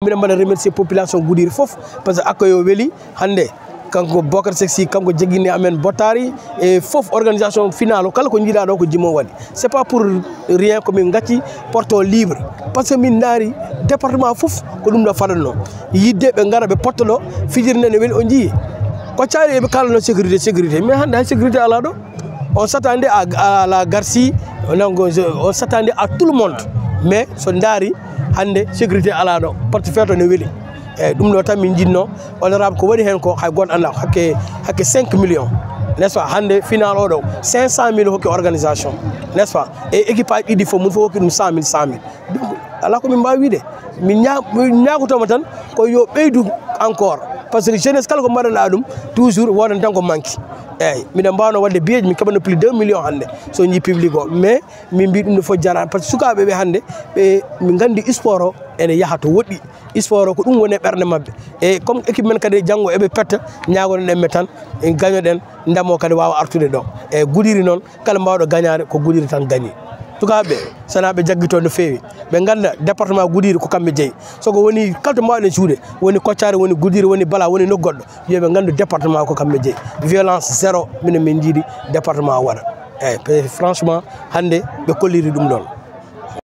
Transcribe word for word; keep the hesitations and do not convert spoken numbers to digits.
Mbiɗa mbaɗa remercier population Goudiry fof, parce que accueil o weli hannde. Kanko Bocar Sexy, kanko jagini amen bottari e fof organisation final o, kala ko jiiɗa ɗo ko jimo waɗi. C'est pas pour rien ko min gacci porte o libre, parce que min ndaari département fof ko ɗum ɗo faɗatno. Yidde ɓe ngara ɓe potta ɗo fijirde nde ne weli, o jii ko caari eɓe kalano sécurité, sécurité, mais hannde hay sécurité ala ɗo. On s'attendait à, à la garci, donc, on s'attendait à tout le monde, mais so ndaari hannde sécurité ala ɗo, porte feeto ne weli. Eyyi, ɗum ɗo tan min jiɗno. Honorable, ko waɗi heen ko hay gooto anndaa, hakke, hakke cinq millions, n'est-ce pas? Hannde final o ɗo cinq cent mille hokki organisation, n'est-ce pas? E équipe aji ɗiɗi fof, mum fof hokki ɗum cent mille, cent mille. Donc, alaa ko min mbaawi wiide. Min ñaa-, min ñaagotooma tan ko yo ɓeydu encore, parce que jeunesse kala ko mbaɗanɗaa ɗum toujours woodan tan ko manque. Eyyi, miɗen mbaawno waɗde billet ji, min keɓano plus deux millions hannde so njii public o, mais min mbi ɗum ɗo fof jaraani, parce que sukaaɓe ɓe hannde ɓe, min nganndi sport o ene yaha to woɗɗi. Sport o ko ɗum woni e ɓerɗe maɓɓe. E comme équipe men kadi janngo eɓe petta, ñaagonoɗen ɓe tan, en gañoɗen, ndamo kadi waawa artude ɗo. E Goudiry noon, kala mbaawɗo gañaade ko Goudiry tan gañi. Sukaaɓe ɓe, so wonaa ɓe jaggito no feewi, ɓe ngannda département Goudiry ko kamɓe jeyi. So ko woni kala to mbaawɗen cuuɗe, woni Koccari, woni Goudiry, woni Bala, woni nokku goɗɗo, yo ɓe nganndu département ko kamɓe jeyi. Violence zéro, minen min njiɗi département o waɗa. Eyyi, pe-, franchement, hannde ɓe kolliri ɗum ɗon.